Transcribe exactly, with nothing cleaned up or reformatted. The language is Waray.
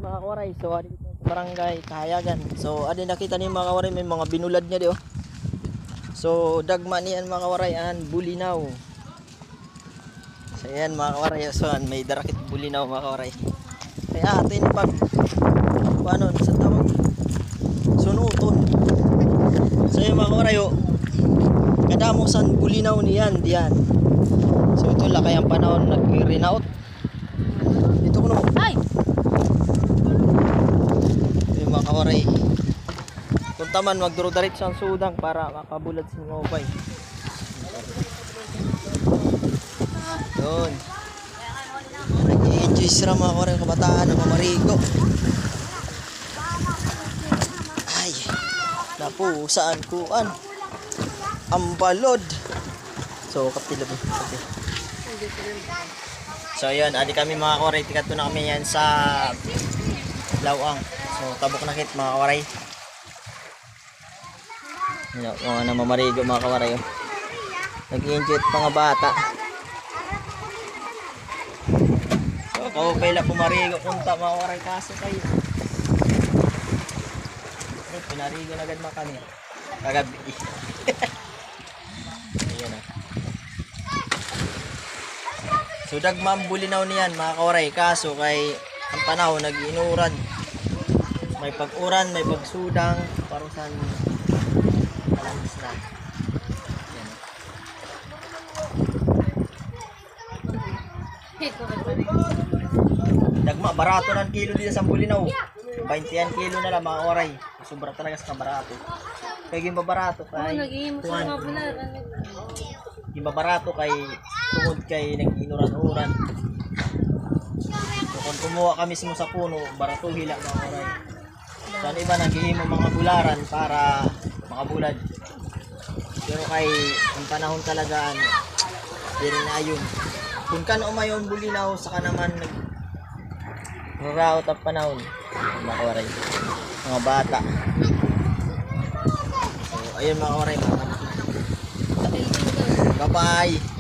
Mga kawaray, so adi kita sa barangay Kahayagan. So adi, nakita niyo mga kawaray, may mga binulad niya di, oh. So dagma niyan mga kawaray an bulinaw. So yan mga kawaray, so may dara kit bulinaw mga kawaray. Kay ato ini pag, ano, sa tawag, sunuton. So yan mga kawaray, oh. Kadamo san bulinaw niyan diyan. So ito la kay an panahon nagre-rain out. Dito ko naman. Ay! Ito yung mga kawaray. Kunta man, magduro-diretso an sudang para makabulad sin maupay. Yun. Nag-i-enjoy sira mga kawaray, kabataan nga mamarigo. Ay, napusa an kuan. An balod. So kapila ba? Okay. So yun, adi kami mga kawaray, tikadto na kami yan sa lawang. So tabok na kit mga kawaray. Yan, mga namamarigo mga kawaray, oh. Nag-i-enjoy it mga bata. So kaupay la pumarigo kunta mga kawaray, kaso kay, eh, pinarigo na gad man kami kagab-i. Ayan, oh. So dagma an bulinaw niyan mga kawaray, kaso kay an panahon nag-iinuran. May pag-uran, may pagsudang, parusan, kalangis na. Ayan, oh. Dagma, barato na an kilo dida san bulinaw. Baynte an kilo na la mga kawaray. Sobra talaga sa kabarato. Kay ginbabarato kay, oo, nag-iimo sa kuan, mga bular, ano? Ginbabarato kay tungod kay nag-inuran-uran. So, kung kumuha ka mismo sa puno, baratuhi la mga kawaray. So an iba naghihimo mga bularan para makabulad. Pero kay an panahon talaga, ano, diri na ayon. Kun kan-o may-on bulinaw, saka naman nag-, raraot an panahon. Mga kawaray. Mga bata. So ayun mga kawaray, mga bata. Bye-bye.